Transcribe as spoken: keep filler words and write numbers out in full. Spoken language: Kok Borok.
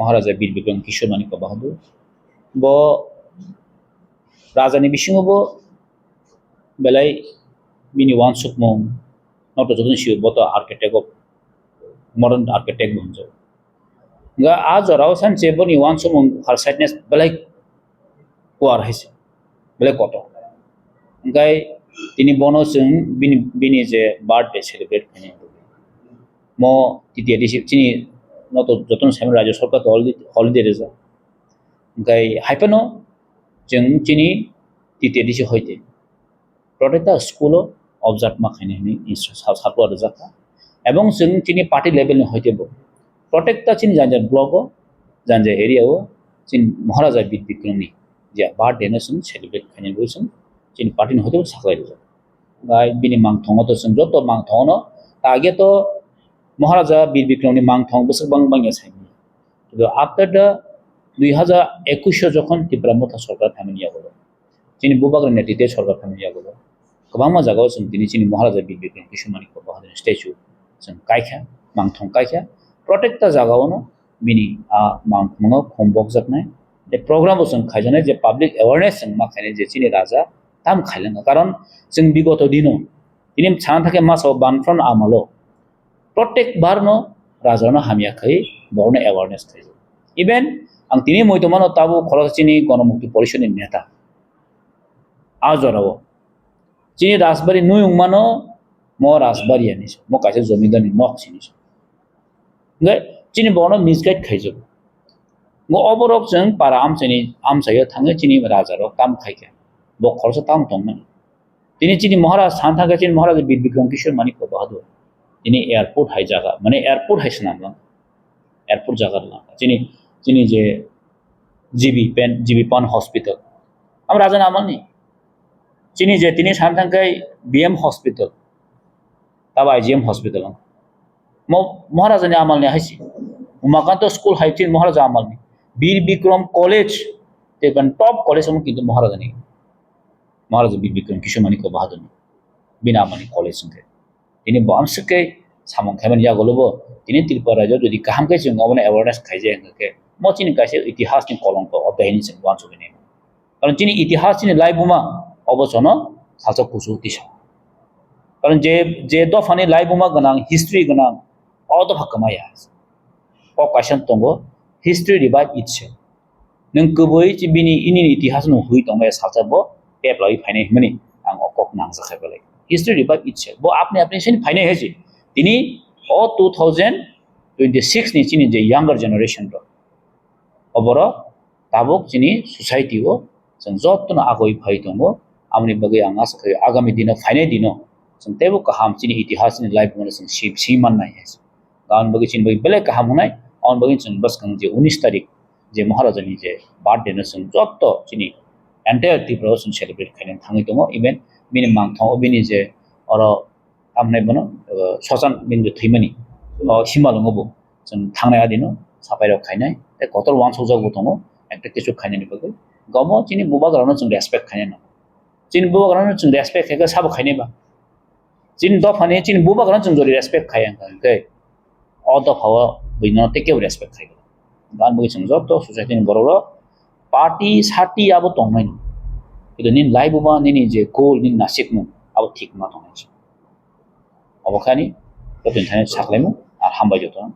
Maharaja Bir Bikram Kishore Manikya Bahadur. Bo rajani bisingo bo belai bini uansukmung, noto jotono sio bo to architect of, modern architect bo hwnjak. Hwnkhe a jorao sanse boni uansukmung farsightedness belai kuar hai se, belai kotor. Hwnkhe tini bono chwng bini, bini je birthday celebrate khainai. Mo titiya disi chini noto jotono saimano rajya sarkar to holiday, holiday rijak. Hwnkhe hai phano chwng chini titiya disi hoite protecta school o observe ma khainai hwnwi instru-, sa-, circular rijak kha. Ebong chwng chini party level ni hoite bo protecta chini janja block o, janja area o chini Maharaja Bir Bikram ni je birthday no chwng celebrate khainai bo chwng chini party ni hoite bo saklai rijak. Gai bini mangthongo to chwng joto mangthongo no ta age to Maharaja Bir Bikram ni mangthong bwswk bang bang ya saimanya. Kintu after the dui hazar ekush o jokhon Tipra Motha sorkar phaimani yago, chini bubagra netritwe sorkar phaimani yago, kwbangma jagao chwng tini chini Maharaja Bir Bikram Kishore Manikya Bahadur statue chwng kaikha, mangthong kaikha, protecta jagao no bini a mangthongno khombokjaknai. Tei program bo chwng khaijaknai je public awareness chwng ma khainai je chini raja tam khailankha. Karon chwng bigoto dino tini sana thangkhe masa o banfron amalo protect bar no raja no hamya khai borno awareness khai. Even ang tini moi tongmano tabo khorok chini Gonomukti Porishod ni neta. A jorao chini Rajbari nui wngmano mo Rajbari ani se, mo kaisa jomidar ni nok sini se. Hingke chini borno misguide khaijago. Ngo oborok chwng para amchaini, amchaio thangwi chini raja rok kam khaikha. Bo khoroksa tamo tongmani. Tini chini Maharaj san thangkhe chini Maharaj Bir Bikram Kishore Manikya Bahadur. Tini airport hai jaga, mane airport hai swnam lang. Airport jaga lang. Chini, chini je G B Pan, G B Pan Hospital. Am raja ni amalni. Chini je tini san thangkhe B M Hospital. Tabo I G M Hospital ang. Mo-, Maharaja ni amal ni hai si. Umakanto School hai chini Maharaja amal ni. Bir Bikram College, te ban top college amo kintu Maharaja ni. Maharaja Bir Bikram Kishore Manikya Bahadur ni. Bini amal ni college wngkhe. Tini bo amswk khe samung khaimani yagulo bo. Tini Tripura rajyo jodi kaham khe chwng obono awareness khaijak hwnkhe, mo chini kaisa itihas ni kolongko o dahini chwng uansugwi nai. Karon chini itihas chini laibuma obo jono salsa kuchuk tisa. Karon je, je dophani laibuma gwnang, history gwnang, o dopha kwmaya. Kok kaisa tongo, history revive itself. Nwng kwbui chi bini ini itihas no hui tongmaya salsa bo peplaiwi phainai hwnmani ang o kok nangjak kha belai. History revive itself. Bo apni apni sini phainai hai se. Tini o two thousand twenty-six ni chini je younger generation rok, oborok tabuk chini society o chwng jotono agoi phai tongo. Aboni bagwi ang asa khaio agami dino phainai dino chwng teibo kaham chini itihas chini laibuma no chwng si, si mannai hai se. Aboni bagwi chini bagwi belai kaham wngnai. Aboni bagwi chwng bwskang je unis tarik je Maharaja ni je birthday no chwng joto chini entire Tripura o chwng celebrate khainani thangwi tongo. Even bini mangthang o bini je oro tamni bono, uh, Sachan bini je thwimani, o Simalwngo bo chwng thangnai adino sapai rok khainai tei kotor uansukjak bo tongo, ekta kisu khainani bagwi. Gomo chini bubagra no chwng respect khainai no. Chini bubagra no chwng respect khaikhe sabo khainai ba. Chini dophani chini bubagra no chwng jodi respect khai ang khe, o dopha o buino tei kebo respect khai. Gan bagwi chwng joto society ni borok rok party sati abo tongmani. Kitu nini laibuma nini je goal nini nasikmung abo thik ma tongnai. Obo khani, joto ni thani saklaimung, ar hambai joto.